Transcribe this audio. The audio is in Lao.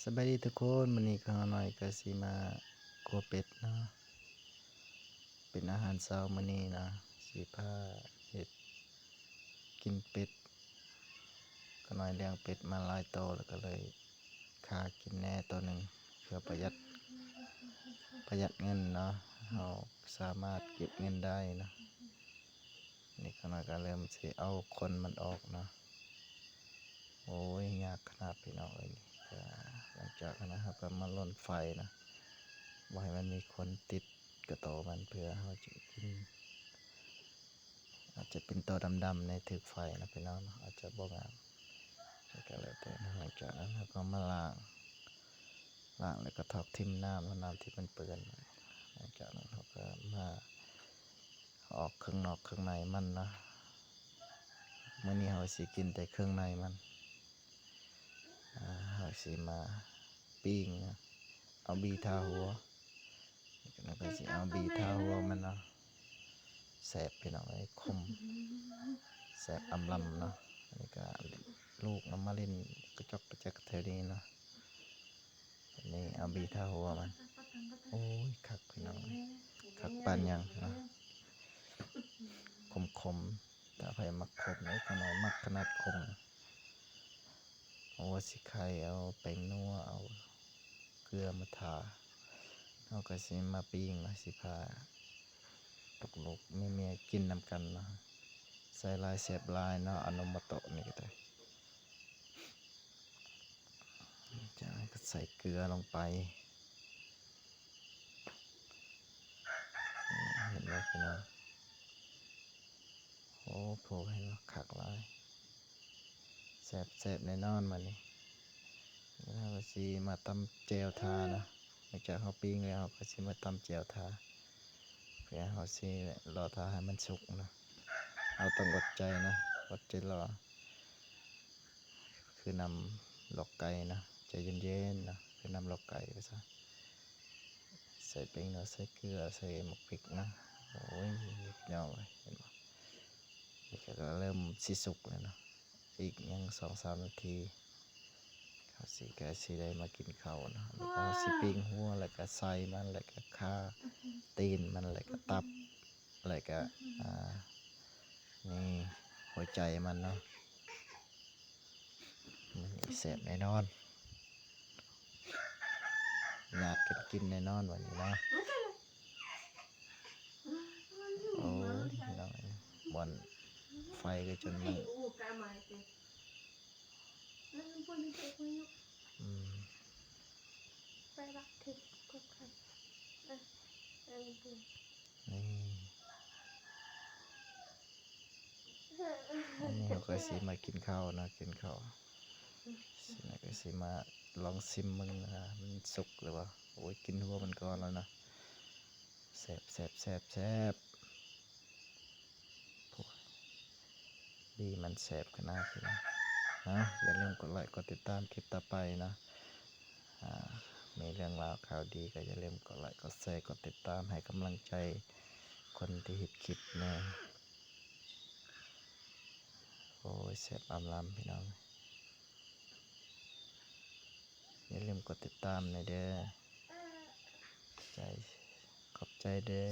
ສະບາຍດີທຸກຄົນ, ມື້ນີ້ຂ້ານ້ອຍກໍຊິມາຂົ້ວເປັດເນາະ ເປັນອາຫານເຊົ້າມື້ນີ້ເນາະ, ຊິພາເຮັດກິນເປັດ. ຂ້ານ້ອຍລ້ຽງເປັດມາຫຼາຍໂຕ ແລ້ວກໍເລີຍຂ້າກິນແດ່ໂຕໜຶ່ງ ເພື່ອປະຢັດ ປະຢັດເງິນເນາະ, ເຮົາສາມາດເກັບເງິນໄດ້ເນາະ. ນີ້ຂ້ານ້ອຍກໍເລີ່ມຊິເອົາຂົນມັນອອກເນາະ. ໂອ້ຍ ຍາກຂະໜາດພີ່ນ້ອງເອີຍ. ນີ້ກໍຫຼັງຈາກນັ້ນເຮົາກໍມາລົນໄຟນະ ບໍ່ໃຫ້ມັນມີຂົນຕິດກະໂຕມັນ ເພື່ອເຮົາຈະກິນ. ອາດຈະເປັນໂຕດຳໆ ໃນຖືກໄຟນະພີ່ນ້ອງເນາະ, ອາດຈະບໍ່ງາມ ກໍແລ້ວແຕ່ນະ. ຫຼັງຈາກນັ້ນເຮົາກໍມາລ້າງ ລ້າງແລ້ວກໍຖອກຖິ້ມນ້ຳ ນ້ຳທີ່ມັນເປື້ອນ. ຫຼັງຈາກນັ້ນເຮົາກໍມາ ເອົາອອກເຄື່ອງນອກເຄື່ອງໃນມັນເນາະ. ມື້ນີ້ເຮົາຊິກິນແຕ່ເຄື່ອງໃນມັນ. ອາ ເຮົາຊິມາປີ້ງເນາະ, ເອົາບີ່ທາຫົວ. ແລ້ວກໍຊິເອົາບີ່ທາຫົວມັນເນາະ. ແຊບພີ່ນ້ອງເອີຍ, ຂົມ ແຊບອຳລຳເນາະ. ອັນນີ້ກໍລູກນຳມາຫຼິ້ນກະຈອກກະແຈກແຖວນີ້ເນາະ. ນີ້ເອົາບີ່ທາຫົວມັນ. ໂອ້ຍ ຄັກພີ່ນ້ອງເອີຍ, ຄັກປານຫຍັງເນາະ. ຂົມໆ ຖ້າໃຜມັກຂົມເດ້, ຂ້ານ້ອຍມັກຂະໜາດຂົມ. ເອົາຫົວສີໄຄ, ເອົາແປ້ງນົວ, ເອົາເກືອມາທາ. ເຮົາກໍຊິມາປີ້ງເນາະ, ຊິພາລູກໆ ເມຍໆ ກິນນຳກັນເນາະ. ໃສ່ຫຼາຍແຊບຫຼາຍເນາະ, ອາໂນໂມໂຕະນີ້ກໍໄດ້. ຈາກນັ້ນກໍໃສ່ເກືອລົງໄປ. ເຫັນບໍ່ພີ່ນ້ອງ? ໂອ້ ໂພ ເຫັນບໍ່? ຄັກຫຼາຍ. ແຊບ ແຊບແນ່ນອນບາດນີ້. ແລ້ວເຮົາກໍຊິມາຕຳແຈ່ວທາເນາະ. ຫຼັງຈາກເຮົາປີ້ງແລ້ວ ເຮົາກໍຊິມາຕຳແຈ່ວທາ ເພື່ອເຮົາຊິລໍຖ້າໃຫ້ມັນສຸກເນາະ. ເຮົາຕ້ອງອົດໃຈນະ, ອົດໃຈລໍ. ຄືນ້ຳລອກໄກ່ນະ, ໃຈເຢັນໆນະ, ຄືນ້ຳລອກໄກ່ວ່າຊັ້ນ. ໃສ່ແປ້ງນົວ, ໃສ່ເກືອ, ໃສ່ໝາກພິກນະ. ໂອ້ຍ ພີ່ນ້ອງເອີຍ, ເຫັນບໍ່? ນີ້ກໍເລີ່ມຊິສຸກແລ້ວເນາະ, ອີກຫຍັງສອງສາມນາທີ ເຮົາຊິ ກໍຊິໄດ້ມາກິນເຂົ້າເນາະ. ແລ້ວກໍເຮົາຊິປີ້ງຫົວ, ແລ້ວກໍໄສ້ມັນ, ແລ້ວກໍຂາ, ຕີນມັນ, ແລ້ວກໍຕັບ, ແລ້ວກໍ ອ່າ ນີ້ຫົວໃຈມັນເນາະ. ມື້ນີ້ແຊບແນ່ນອນ, ຍາດກັນກິນແນ່ນອນວັນນີ້ນະ. ໂອ້ຍ ພີ່ນ້ອງເອີຍ, ບ່ອນໄຟກໍຈົນມັນ ອືມ. ນີ້ ອັນນີ້ເຮົາກໍຊິມາກິນເຂົ້າເນາະ, ກິນເຂົ້າ. ຊິມາ ກໍຊິມາລອງຊິມເບິ່ງນະ ມັນສຸກຫຼືບໍ່. ໂອ້ຍ ກິນຫົວມັນກ່ອນແລ້ວນະ. ແຊບ ແຊບ ແຊບ ແຊບ. ໂອ້ຍ ບີ່ມັນແຊບຂະໜາດນີ້ນະ. ເອົາ ຢ່າລືມກົດໄລກົດຕິດຕາມຄລິບຕໍ່ໄປເນາະ. ອ່າ ມີເລື່ອງລາວຂ່າວດີກໍຢ່າລືມກົດໄລກົດແຊ ກົດຕິດຕາມໃຫ້ກຳລັງໃຈຄົນທີ່ເຮັດຄລິບແດ່. ໂອ້ຍ ແຊບອຳລຳ ພີ່ນ້ອງ. ຢ່າລືມກົດຕິດຕາມແດ່ເດີ. ໃຈ ຂອບໃຈເດີ.